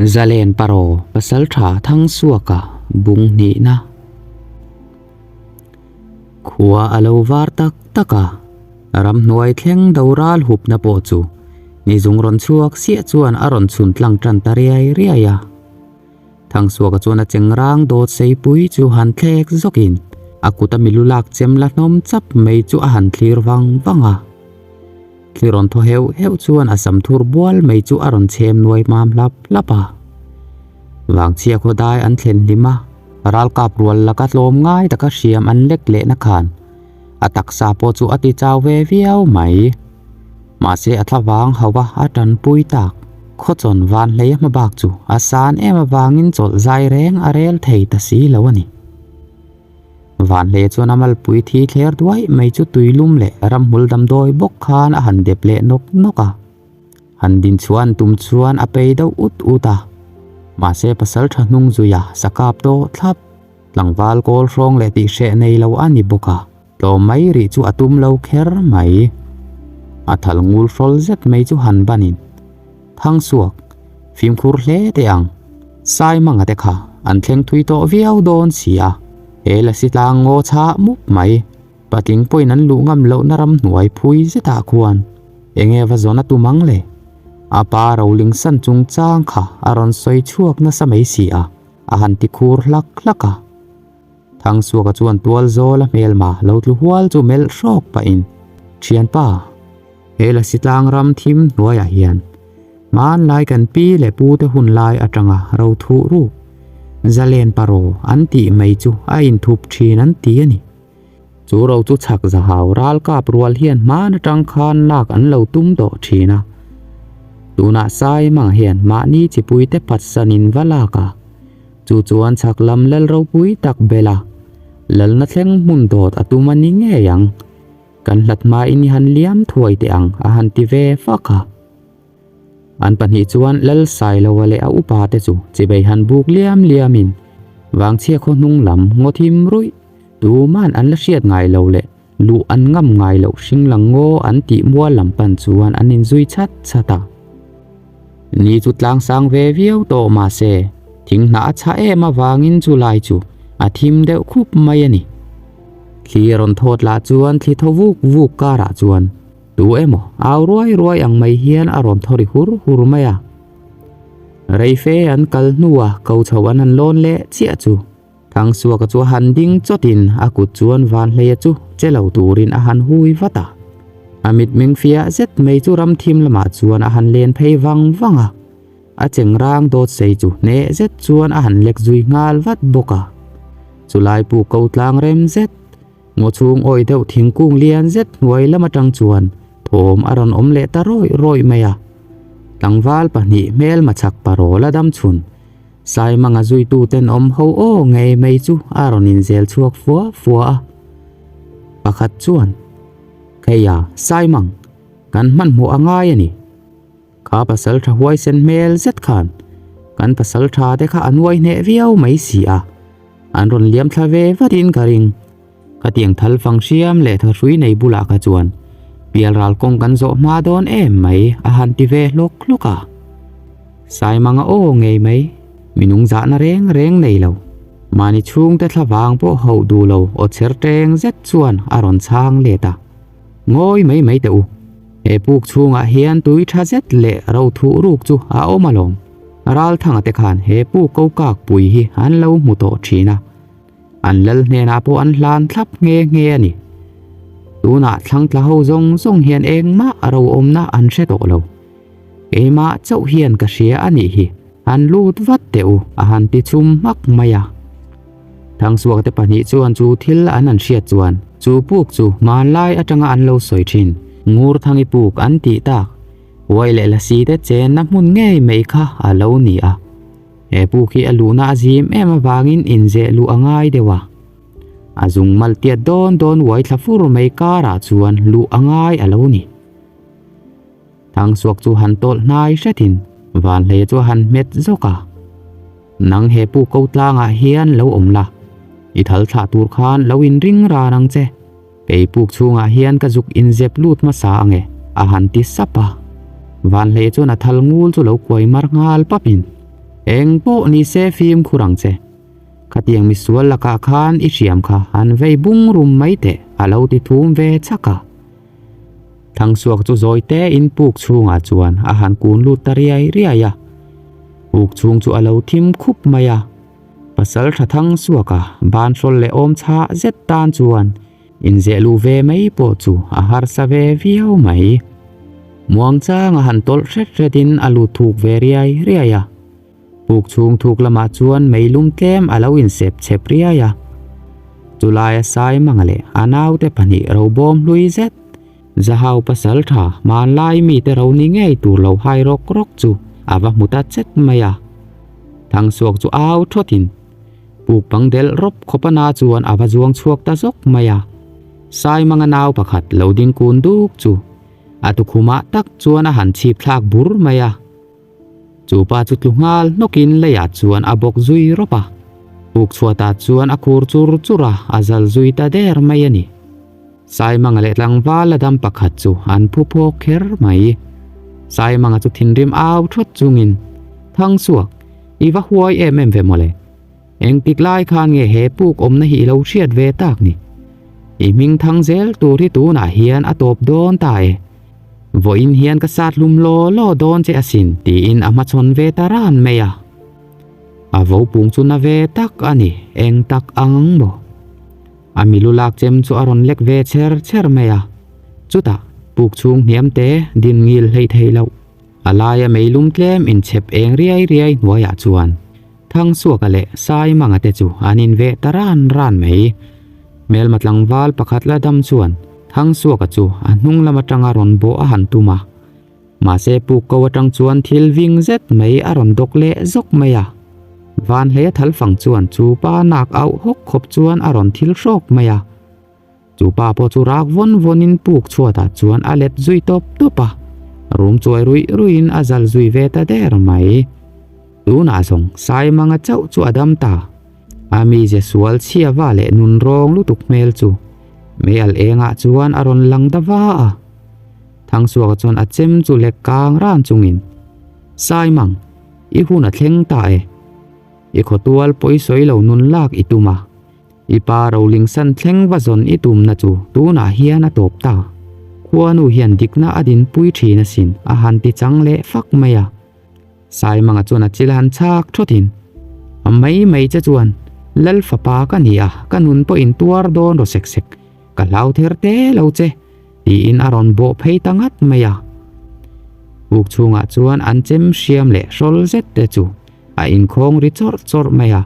Zalen Paro Pasaltha Thangsuaka bung hnihna Khua a lo var tak tak a, ramhnuai thleng do ral hupna pawh chu ni zung rawn chhuak siah chuan a rawn chhun tlang tan ta riai riai a. Thangsuaka chuan a chengrang dawt seipui chu han thlek zawkin a kuta milu lak chem la hnawm chap mai chu a han thlir vang vang a. Thli rawn thaw heuh heuh chuan a sam thur bual mai chu a rawn chhem nuai mam hlap hlap a. Vangchhia khaw dai an thlen hlim a, ralkap rual laka tlawm ngai taka hriam an lek lehna khan a taksa pawh chu a ti chau ve viau mai. Mahse a thlavang hauh a a tanpui tak. Khawchawn van hlei a hma bak chu a san em avangin chawlh zai reng a rel thei ta si lo a ni. Vanhle chuan a malpui thi thler duai mai chu tuilum leh ramhmul damdawi bawk khan a han dep leh nawk nawk a. Han din chhuah an tum chuan a pei deuh ut ut a. Mahse pasal tha hnung zuia sakap tawh thlap, tlangval kawl hrawng leh tihhreh nei lo a ni bawk a, tlawm mai rih chu a tum lo kher mai. A thal ngul hrawl zet mai chu han banin Thangsuak, fimkhur hle teh ang. Saimanga te kha an thleng thui tawh viau dawn si a, he lasi tlang ngaw chhah mup mai. Patling pawhin an luh ngam lohna ram hnuai phui zetah khuan enge va zawn a tum ang le? A pa roling san chungchang kha a rawn sawi chhuak nasa mai si a, a han ti khur hlak hlak a. Thangsuaka chuan tual zawl a hmelma lo tlu hual chu melh hrawk pahin, Thianpa, he lasi tlang ram thim hnuaiah hian Hmanlai kan pi leh pu te hun lai atanga ro thuh ruk, zalen paro an tih mai chu a inthup thin an ti a ni. Chu ro chu chhak zahau ralkap rual hian hman atang khan lak an lo tum tawh thin a. Tunah Saimang hian mahni chipui te phatsanin va lak a, chu chuan chhak lam lal ropui tak bel a, lalna thleng hmun dawt a tum a ni ngei ang. Kan hlat hmain i han liam thuai teh ang a han ti ve fak a. An pahnih chuan Lal Sailoa leh a upa te chu chibei han buk liam liamin Vangchhia khaw hnung lam ngaw thim ruih tuman an la hriat ngai lo leh luh an ngam ngai loh hring lang ngaw an tih mual lam pan chuan an inzui chat chat a. Ni chu tlang sang ve viau tawh mahse thing hnah a chhah em avangin chu lai chu a thim deuh khup mai a ni. Thli a rawn thawt lah chuan thli thaw vuk vuk karah chuan Tu emaw au ruai ruai ang mai hian a rawn thaw ri hur hur mai a. Reife an kal hnua ko chho an han lawn leh chiah chu Thangsuaka chu a han ding chawtin a kut chuan Vanhleia chu che lo turin a han hui vat a. A mitmeng fiah zet mai chu ram thim lamah chuan a han len phei vang vang a. A chengrang dawt sei chu hneh zet chuan a han lek zui nghal vat bawk a. Chulai pu ko tlang rem zet Ngaw chhung awih deuh thingkung lian zet hnuai lam atang chuan thawm a rawn awm leh ta rawih rawih mai a. Tlangval pahnih hmelma chhak parawl a dam chhun. Saimanga zuitu tenawm ho aw ngei mai chu a rawn inzel chhuak fua fua a. Pakhat chuan, Kheia, Saimang, kan hmanhmawh a ngai a ni. Kha pasal tha huaisen hmel zet khan kan pasal tha te kha a nuai hneh viau mai si a, an rawn liam thla ve vatin ka ring. Khatiang thal fang hriam leh thahrui nei bulah kha chuan pial ral kawng kan zawh hma dawn em mai a han ti ve hlawk hlawk a. Saimanga aw ngei mai, minung zahna reng reng nei lo, mahni chhungte thlavang pawh hauh duh lo aw chher teng zet chuan a rawn chhang let a. Ngawi mai mai teh u. He puk chhungah hian tui tha zet leh ro thuh ruk chu a awm alawm. Ralthanga te khan he puk ko kak pui hi an lo hmu tawh thin a. An lal hnenah pawh an hlan thlap nghe nghe a ni. Tunah thlangtla ho zawng zawng hian engmah ro awmna an hre tawh lo. Keimah chauh hian ka hria a nih hi, han lut vat teh u a han ti chhum hmak mai a. Thangsuak te pahnih chuan chu thil an han hriat chuan chu puk chu hmanlai atanga an lo sawi thin, Ngurthangi puk an tih tak, huai leh lasi te chenna hmun ngei mai kha a lo ni a. He puk hi a luhna a zim em avangin inzeh luh a ngai deuh a. A zung mal tiat dawn dawn uai thla fur mai karah chuan luh a ngai a lo ni. Thangsuak chu han tawlh hnai hretin Vanhlei chu a han hmet zawk a. Nang he pu ko tlangah hian lo awm la, i thal thlah tur khan lo inring ran ang che. Kei puk chhungah hian ka zuk inzep lut hmasa ang e, a han ti sap a. Vanhlei chuan a thal ngul chu lo kuai mar nghal papin. Eng pawh ni se fimkhur ang che. Khatiang misual lakah khan i hriam kha han vei bung rum mai teh a lo ti thum ve chak a. Thangsuak chu zawi tein puk chhungah chuan a han kun lut ta riai riai a. Puk chhung chu a lo thim khup mai a. Pasal tha Thangsuaka ban hrawl leh awm chhah zet tan chuan inzeh luh ve mai pawh chu a harsa ve viau mai. Muangchanga han tawlh hret hretin a lut thuk ve riai riai a. Puk chhung thuk lamah chuan meilum tlem a lo insep chep riai a. Chulaia Saimanga leh a naute pahnih robawm hlui zet, Zahau pasal tha hmanlai mite ro ni ngei tur lo hai rawk rawk chu a va hmu ta chet mai a. Thangsuak chu au thawtin puk bang delh rawp khawp a na chuan a va zuang chhuak ta zawk mai a. Saimanga nau pakhat lo ding kun duk chu a tukhumah tak chuan a han chhip thlak bur mai a. Chu pa chu tlu nghal hnawkin leiah chuan a bawk zui rawp a, puk chhuatah chuan a khur chur chur a, a zal zui ta der mai a ni. Saimanga leh tlangval la dam pakhat chu an phu phawk kher mai. Saimanga chu thinrim au thawt chungin, Thangsuak, i va huai em em ve mawle. Engtik lai khan nge he puk awmna hi i lo hriat ve tak ni? I hming thang zel tur hi tunah hian a tawp dawn ta e. Vawiin hian ka sat hlum law law dawn che asin tiin a hmachhawn ve ta ran mai a. A vo pung chu na ve tak a ni, eng tak ang maw? A milu lak chem chu a rawn lek ve chher chher mai a. Chutah puk chhung hniam te din ngil hleih theih loh. A laia meilum tlem inchhep eng riai riai hnuaiah chuan Thangsuaka leh Saimanga te chu an inveh ta ran ran mai. Hmelma tlangval pakhat la dam chuan Thangsuaka chu a hnung lam atanga rawn bawh a han tum a. Mahse puk ko atang chuan thil ving zet mai a rawn dawk leh zawk mai a. Vanhleia thalfang chuan chu pa nak auh hawk khawp chuan a rawn thil hrawk mai a. Chu pa pawh chu rak vawn vawnin puk chhuatah chuan a let zui tawp tawp a, rum chuai ruih ruihin a zal zui ve ta der mai. Tunah zawng Saimanga chauh chu a dam ta. A mize sual chhia va leh nun rawng lutuk hmel chu meial engah chuan a rawn lang ta va a. Thangsuaka chuan a chem chu lek kang ran chungin, Saimang, i hun a thleng ta e. I khawtual pawisawi lo nun lak i tum a. I pa roling san thleng va zawn i tumna chu tunah hian a tawp ta. Khuanu hian dikna a dinpui thin asin a han ti chang leh fak mai a. Saimanga chuan a chil han chhak thawtin, A mai mai che chuan Lal fapa ka ni a, ka nun pawhin tuar dawn rawh sek sek, ka hlau ther te lo che, tiin a rawn bawh phei ta ngat mai a. Buk chhungah chuan an chem hriam leh hrawl zet te chu A inkhawng ri chawrh chawrh mai a,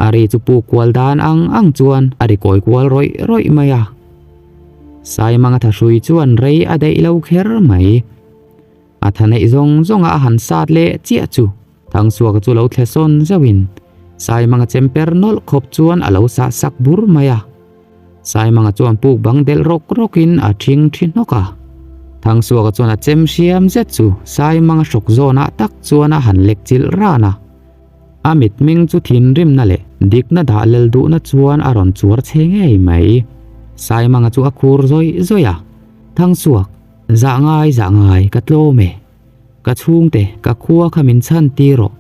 a ri chu puk kual dan ang ang chuan a ri kawi kual rawih rawih mai a. Saimanga thahrui chuan rei a daih lo kher mai. A tha neih zawng zawnga a han sat leh chiah chu Thangsuaka chu lo thle sawn zauhin Saimanga chemper nawlh khawp chuan a lo sah sak bur mai a. Saimanga chuan puk bang delh rawk rawkin a thing thi hnawk a. Thangsuaka chuan a chem hriam zet chu Saimanga hrawk zawnah tak chuan a han lek chilh ran a. A mitming chu thinrimna leh dikna dah lel duhna chuan a rawn chuar chhe ngei mai. Saimanga chu a khur zawih zawih a, Thangsuak, zah ngai zah ngai ka tlawm e. Ka chhungte, ka khua kha min chhan tir rawh.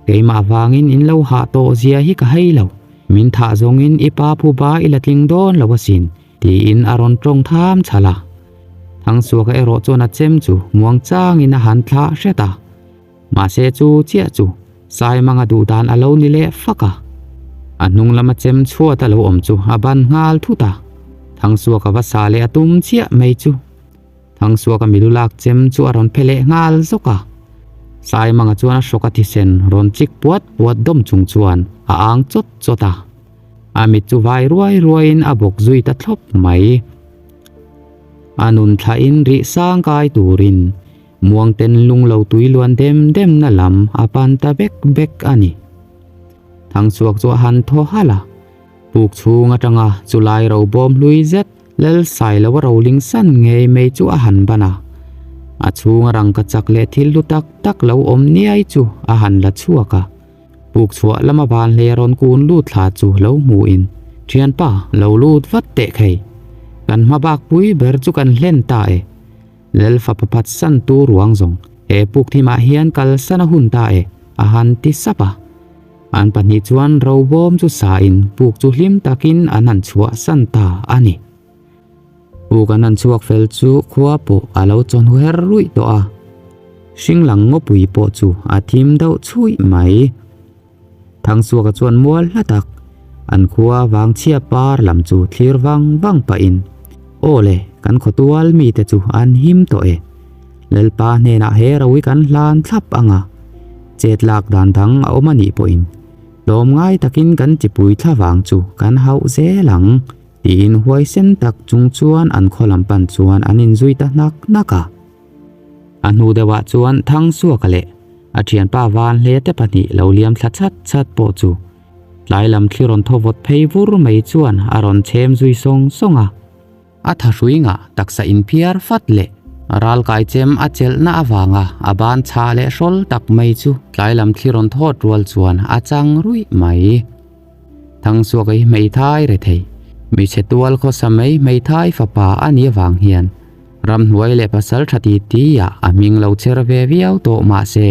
Keimah vangin in lo hah tawh zia hi ka hei lo. Min thah zawngin i pa phu ba i la tling dawn lo asin, tiin a rawn tawng tham chhal a. Thangsuaka erawh chuan a chem chu muang changin a han thlah hret a. Mahse chu chiah chu Saimanga duh dan a lo ni leh fak a. A hnung lama chem chhuat a lo awm chu a ban nghal thut a. Thangsuaka va sa leh a tum chiah mai chu. Thangsuaka milu lak chem chu a rawn phe leh nghal zawk a. Saimanga chuan a hrawk a thisen rawn chik puat puat dawm chung chuan a ang chawt chawt a. A mit chu vai ruai ruaiin a bawk zui ta thlawp mai. A nun thlahin rih sang kai turin muangten lung lo tui luan dem demna lam a pan ta bek bek a ni. Thangsuak chu a han thaw halh a. Puk chhung atanga chulai ro bawm hlui zet Lal Sailoa roling san ngei mai chu a han ban a. A chhunga rangka chak leh thil hlu tak tak lo awm niai chu a han la chhuak a. Puk chhuah lama van hlei a rawn kun lut thla chu lo hmuhin, Thianpa, lo lut vat teh khei. Kan hma bak pui ber chu kan hlen ta e. Lal fapa phatsan tu ruang zawng he puk thimah hian kalsan a hun ta e. a han ti sap a. An pahnih chuan robawm chu sain puk chu hlim takin an han chhuahsan ta a ni. Puk an han chhuak fel chu khua pawh a lo chawn her ruih tawh a. Hring lang ngawpui pawh chu a thim deuh chhuih mai. Thangsuaka chuan mual hla tak an khua vangchhia par lam chu thlir vang vang pahin, Aw le, kan khawtual mite chu an him tawh e. Lalpa hnenah he ro hi kan hlan thlap ang a, chet lak dan dang a awm a nih pawhin tlawmngai takin kan chipui thla vang chu kan hauh zel ang, tiin huaisen tak chung chuan an khaw lam pan chuan an inzui ta hnak hnak a. A hnu deuhah chuan Thangsuaka leh a thianpa Vanhle te pahnih lo liam thla chat chat pawh chu tlai lam thli rawn thaw vawt phei vur mai chuan a rawn chhem zui sawng sawng a. A thahrui ngah taksa inphiar fat leh ral kai chem a chelhna avanga a ban chhah leh hrawl tak mai chu tlai lam thli rawn thawt rual chuan a chang ruih mai. Thangsuaka hi hmeithai rethei, hmeichhe tual khawsa mai hmeithai fapa a nih avang hian Ramhnuai leh pasal tha ti ti ah a hming lo chher ve viau tawh mahse,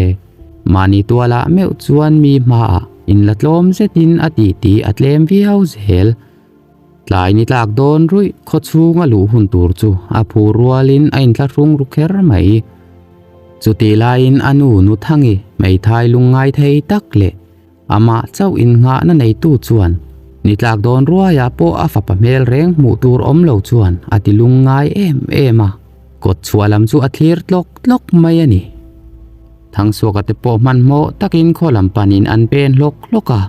mahni tualah meuh chuan mi hmaah inla tlawm zetin a ti ti a tlem viau zel. Tlai ni tlak dawn ruih khaw chhunga luh hun tur chu a phur rualin a inthlahrung ru kher mai. Chutih laiin a nu Nuthangi hmeithai lungngai thei tak leh Amah chauh innghahna neitu chuan ni tlak dawn ruaiah pawh a fapa hmel reng hmuh tur awm lo chuan a ti lungngai em em a, kawt chhuah lam chu a thlir tlawk tlawk mai a ni. Thangsuaka te pawh hmanhmawh takin khaw lam panin an pen hlawk hlawk a,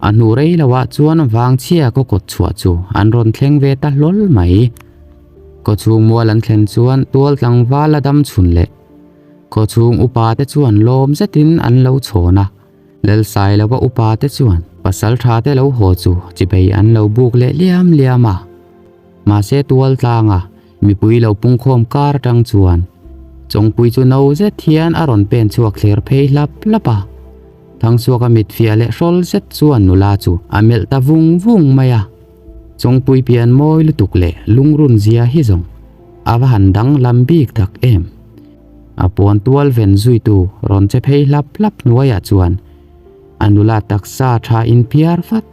a hnu rei loah chuan vangchhia kaw kawt chhuah chu an rawn thleng ve ta hlawl mai. Kaw chhung mual an thlen chuan tual tlangval a dam chhun leh khaw chhung upa te chuan lawm zetin an lo chhawn a. Lalsailova upa te chuan pasal tha te lo haw chu chibei an lo buk leh liam liam a. Mahse tual tlanga mipui lo pungkhawm kar atang chuan Chawngpui chu no zet hian a rawn pen chhuak thler phei hlap hlap a. Thangchhuaka mitfiah leh hrawl zet chuan nula chu a melh ta vung vung mai a. Chawngpui pian mawi lutuk leh lungrun zia hi zawng a va han danglam bik tak em. A puan tual ven zuitu rawn che phei hlap hlap hnuaiah chuan a nula taksa tha inphiar fat,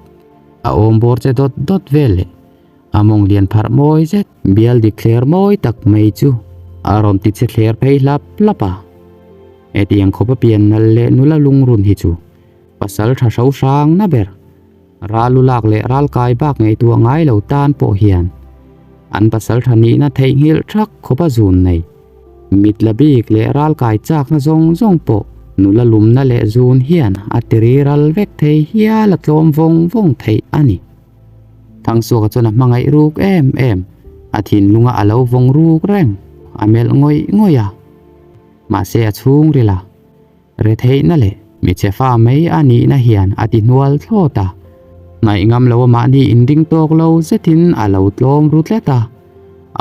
a awm bawr che dawt dawt vel leh a mawng lian pharh mawi zet bial dik thler mawi tak mai chu a rawn ti che thler phei hlap hlap a. Hetiang khawpa pian nal leh nula lungrun hi chu pasal tha hro hrang na ber Ral u lak leh ral kai bak ngaihtuah ngai lo tan pawh hian an pasal tha nihna theihnghilh thak khawp a zun nei. Mit la bik leh ral kai chakna zawng zawng pawh nula lumna leh zun hian a tiri ral vek thei hial a tlawm vawng vawng theih a ni. Thangsuaka chuan a hmangaih ruk em em, a thinlunga a lo vawng ruk reng, a melh ngawih ngawih a. Mahse a chhungril a. Retheihna leh michhe fa mai a nihna hian a ti hnual thlawt a, hnaih ngam lo a mahni inring tawk lo zetin a lo tlawm ru tlat a,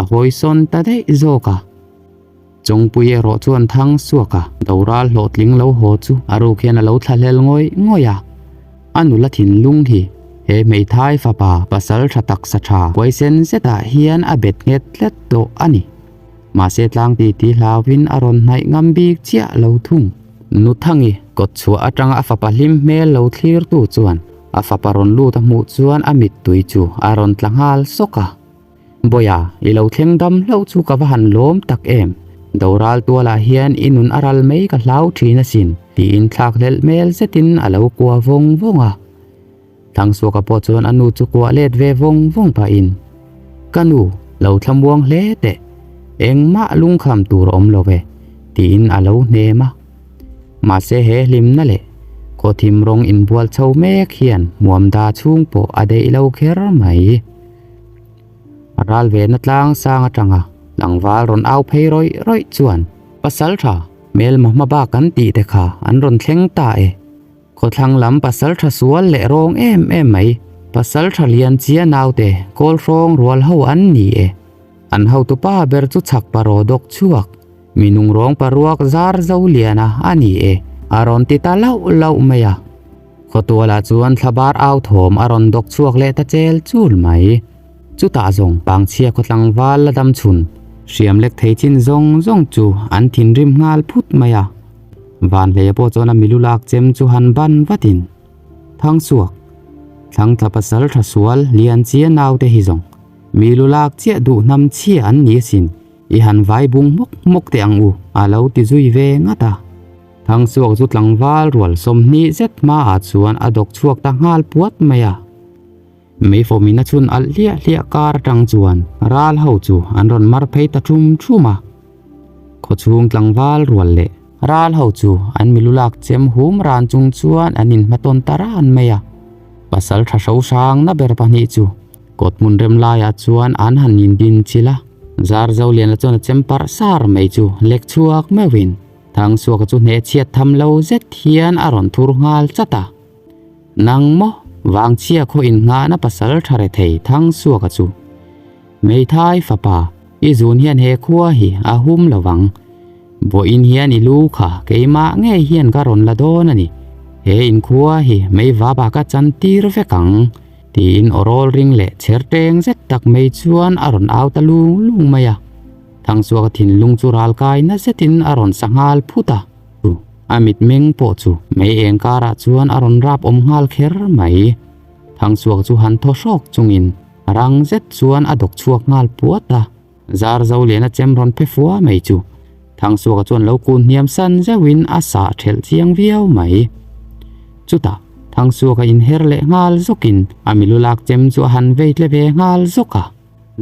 a hawisawn ta daih zawk a. Chawngpui erawh chuan thang suak a, doral hlawhtling lo haw chu a ruk hian a lo thlahlel ngawih ngawih a. A nula thinlung hi he hmeithai fapa pasal tha taksa tha huaisen zetah hian a bet nghet tlat tawh a ni. Mahse tlang ti ti hlauhin a rawn hnaih ngam bik chiah lo thung. Nuthangi kawt chhuah atanga a fapa hlim hmel lo thlirtu chuan a fapa rawn lut a hmuh chuan a mittui chu a rawn tla nghal sawk a. Bawiha, i lo thleng dam hlauh chu ka va han lawm tak em? Doral tualah hian i nun a ral mai ka hlau thin asin, tiin thlak hlelh hmel zetin a lo kua vawng vawng a. Thangsuaka pawh chuan a nu chu kuah let ve vawng vawng pahin, Ka nu, lo thlamuang hle teh, engmah lungkham tur a awm lo ve, tiin a lo hnem a. Mahse he hlimna leh khawthim rawng inbual chho mek hian hmuamda chhung pawh a deih lo kher mai. A ral vena tlang sang atanga tlangval rawn au phei rawih rawih chuan, Pasaltha, hmelma hma bak kan tih te kha an rawn thleng ta e. Khawthlang lam pasal tha sual leh rawng em em mai, pasal tha lian chia naute kawl hrawng rual ho an ni e. An hotupa ber chu chhak paraw dawk chhuak, mi nungrawng paruak zar zo liana a ni e, a rawn ti ta lauh lauh mai a. Khawtualah chuan thlabar au thawm a rawn dawk chhuak leh ta chel chul mai. Chutah zawng pangchhia khawtlangval la dam chhun, hriam lek thei chin zawng zawng chu an thinrim nghal phut mai a. Vanhleia pawh chuan a milu lak chem chu han ban vatin, Thangsuak, Thlangtla pasal tha sual lian chia naute hi zawng, milu lak chiah duh hnam chhia an ni asin, i han vai bung hmawk hmawk teh ang u, a lo ti zui ve ngat a. Thangsuak chu tlangval rual 20 zet hmaah chuan a dawk chhuak ta nghal puat mai a. Meifawmin a chhun alh hliah hliah kar atang chuan ral ho chu an rawn mar phei ta thum thum a. Khawchhung tlangval rual leh ral ho chu an milu lak chem hum ran chung chuan an inhmatawn ta ran mai a. Pasal tha hro hrang na ber pahnih chu kawt hmun rem laiah chuan an han indin chilh a. Zarzoliana chuan a chem parh sar mai chu lek chhuak meuhin Thangsuaka chu hnehchhiat tham lo zet hian a rawn thur nghal chat a. Nang maw? Vangchhia khaw innghahna pasal tha re thei Thangsuaka chu. Hmeithai fapa, i zun hian he khua hi a hum lo vang. Vawiin hian i lu kha keimah ngei hian ka rawn la dawn a ni. He inkhua hi meivapa ka chan tir vek ang, tiin aw rawl ring leh chher teng zet tak mai chuan a rawn au ta lung lung mai a. Thangsuaka thinlung chu ralkai na zetin a rawn sa nghal phut a. A mitmeng pawh chu mei eng karah chuan a rawn rap awm nghal kher mai. Thangsuak chu han thaw hrawk chungin rang zet chuan a dawk chhuak nghal puat a. Zarzoliana chem rawn phe fua mai chu Thangsuaka chuan lo kun hniam san zeuhin a sah thelh chiang viau mai. Chutah Thangsuaka inher leh nghal zawkin a milu lak chem chu a han vei tle ve nghal zawk a.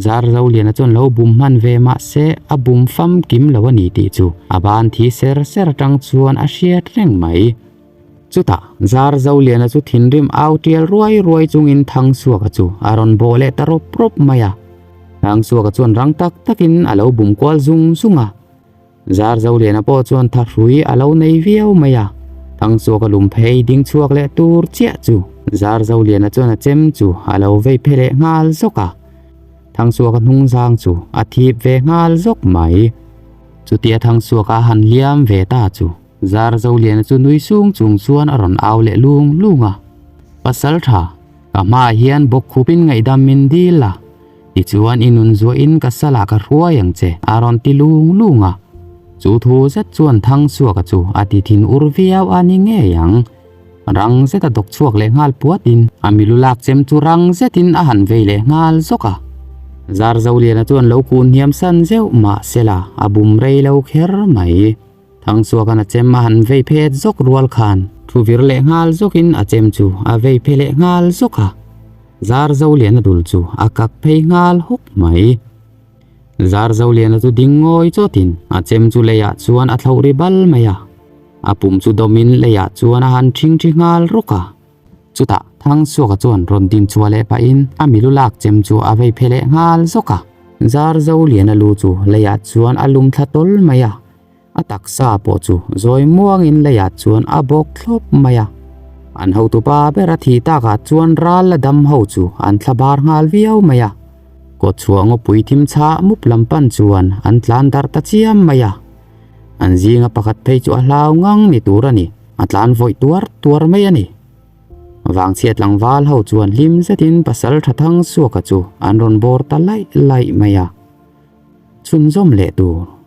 Zarzoliana chuan lo bum hman ve mah se a bum famkim lo a ni tih chu a ban thi ser ser atang chuan a hriat reng mai. Chutah Zarzoliana chu thinrim au tial ruai ruai chungin Thangsuaka chu a rawn bawh leh ta rawp rawp mai a. Thangsuaka chuan rang tak takin a lo bum kual zung zung a. Zarzoliana pawh chuan thahrui a lo nei viau mai a. Thangsuaka lum phei ding chhuak leh tur chiah chu Zarzoliana chuan a chem chu a lo vei phe leh nghal zawk a. Thangsuaka hnung zang chu a thip ve nghal zawk mai. Chutia Thangsuaka a han hliam ve ta chu Zarzoliana chu nui sung chung chuan a rawn au leh lung lung a. Pasal tha, ka hmaah hian bawk khupin ngaihdam min dil a. Tichuan i nun zuahin ka salah ka hruai ang che, a rawn ti lung lung a. Chu thu zet chuan Thangsuaka chu a ti thin ur viau a ni ngei ang. Rang zeta dawk chhuak leh nghal puatin a milu lak chem chu rang zetin a han vei leh nghal zawk a. Zarzoliana chuan lo kun hniam san zeuh mah sela a bum rei lo kher mai. Thangsuaka'n a chem a han vei phet zawk rual khan thu vir leh nghal zawkin a chem chu a vei phe leh nghal zawk a. Zarzoliana dul chu a kak phei nghal hawk mai. Zarzoliana chu ding ngawi chawtin a chem chu leiah chuan a thlauh ri bal mai a. A pum chu dawmin leiah chuan a han ṭhing ṭhi nghal rawk a. Chutah Thangsuaka chuan rawn din chhuah leh pahin a milu lak chem chu a vei phe leh nghal zawk a. Zarzoliana lu chu leiah chuan a lum thla tawl mai a. A taksa pawh chu zawi muangin leiah chuan a bawk thlawp mai a. An hotupa ber a thih takah chuan ral la dam ho chu an thla bar nghal viau mai a. Kawtchhuah ngawpui thim chhah mup lam pan chuan an tlan darh ta chiam mai a. An zinga pakhat phei chu a hlau ngang ni tur a ni, a tlan vawih tuar tuar mai a ni. Vangchhia tlangval ho chuan hlim zetin pasal tha thang suaka chu an rawn bawr ta laih laih mai a. Chhunzawm leh tur.